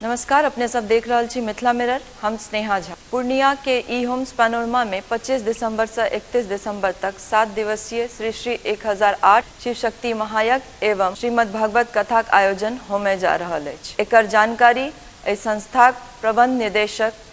नमस्कार, अपने सब देख रहल छी मिथिला मिरर। हम स्नेहा झा। पूर्णिया के ई होम्स पैनोरमा में 25 दिसंबर से 31 दिसंबर तक 7 दिवसीय श्री श्री 1008 शिव शक्ति महायज्ञ एवं श्रीमद् भागवत कथाक आयोजन होमय जा रहल अछि। एकर जानकारी एहि संस्थाक प्रबंध निदेशक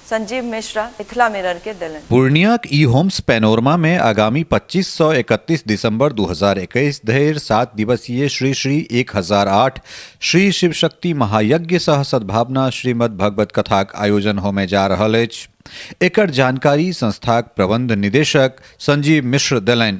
संजीव मिश्रा मिथिला मिरर के देलनि। पूर्णियाक ई होम्स पैनोरमा मे आगामी 25 सँ 31 दिसंबर 2021 धरि 7 दिवसीय श्री श्री 1008 श्री शिव शक्ति महायज्ञ सह सद्भावना श्रीमद् भगवत कथाक आयोजन होमय जा रहल अछि। एकर जानकारी संस्थाक प्रबंध निदेशक संजीव मिश्र देलनि।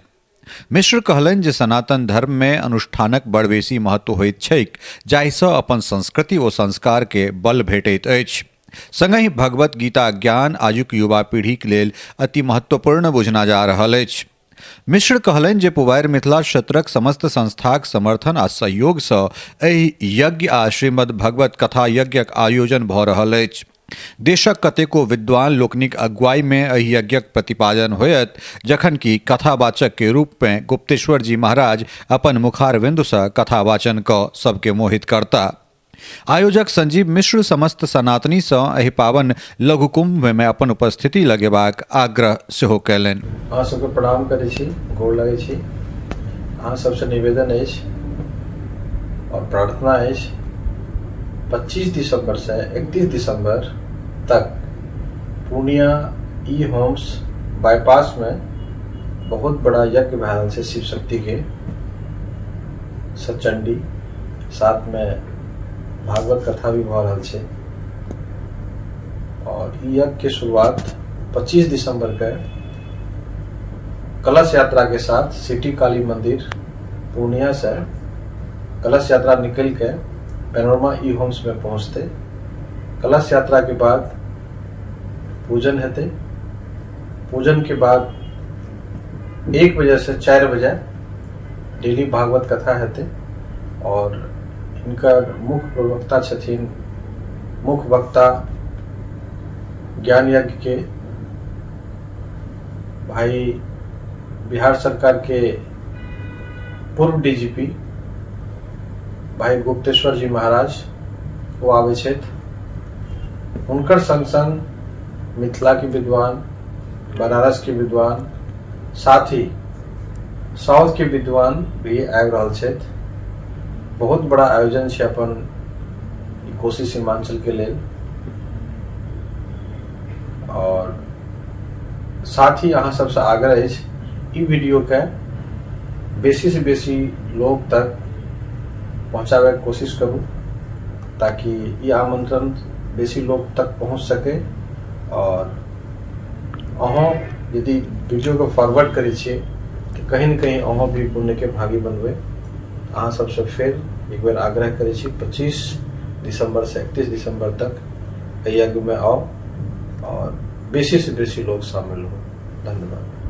मिश्र कहलनि जे सनातन धर्म मे अनुष्ठानक बड़ बेसी महत्व होइत छैक, जाहिसँ अपन संस्कृति ओ संस्कार के बल भेटैत अछि। संगहि भगवत गीता ज्ञान आजुक युवा पीढ़ीक लेल अति महत्वपूर्ण बुझना जा रहल अछि। मिश्र कहलनि जे पुबारि मिथिला क्षेत्रक समस्त संस्थाक समर्थन आ सहयोग सँ एहि यज्ञ आ श्रीमद् भगवत कथा यज्ञक आयोजन भऽ रहल अछि। देशक कतेको विद्वान लोकनिक अगुवाई मे एहि यज्ञक प्रतिपादन होयत, जखन कि कथावाचक के रूप मे गुप्तेश्वर जी महाराज अपन मुखारविंद सँ कथावाचन क सबके मोहित करता। आयोजक संजीव मिश्र समस्त सनातनी सँ एहि पावन लघु कुंभ मे अपन उपस्थिति लगेबाक आग्रह सेहो कयलनि। अहाँ सबके प्रणाम करै छी, गोर लगै छी। अहाँ सबसँ निवेदन अछि और प्रार्थना अछि, 25 दिसंबर से 31 दिसंबर तक पूर्णिया ई होम्स बाईपास में बहुत बड़ा यज्ञ भए रहल छै शिव शक्ति के सचंडी, साथ में भागवत कथा भी भऽ रहल छै। और ई यज्ञ के शुरुआत 25 दिसंबर के कलश यात्रा के साथ सिटी काली मंदिर पूर्णिया से कलश यात्रा निकल के पैनोरमा ई होम्स में पहुँचते। कलश यात्रा के बाद पूजन हेतै। पूजन के बाद 1 बजे से 4 बजे डेली भागवत कथा हेतै और इनकर मुख्य प्रवक्ता छथिन, मुख्य वक्ता ज्ञान यज्ञ के भाई बिहार सरकार के पूर्व डीजीपी भाई गुप्तेश्वर जी महाराज वो आबै छथि। हुनकर संग संग मिथिला के विद्वान, बनारस के विद्वान, साथ ही साउथ के विद्वान भी आबि रहल छथि। बहुत बड़ा आयोजन छै अपन कोसी सीमांचल के लेल। और साथ ही अहाँ सबसँ आग्रह अछि ई वीडियो के बेसी से बेसी लोग तक पहुँचाबैके कोशिश करू, ताकि ई आमंत्रण बेसी लोग तक पहुँच सके। और अहाँ यदि वीडियो के फॉरवर्ड करै छियै तऽ कहीं न कहीं अहाँ भी पुण्यके भागी बनबै। अहाँ सबसँ फेर एक बेर आग्रह करै छी, 25 दिसंबर से 31 दिसंबर तक एहि यज्ञमे आउ और बेसी से बेसी लोग शामिल हो। धन्यवाद।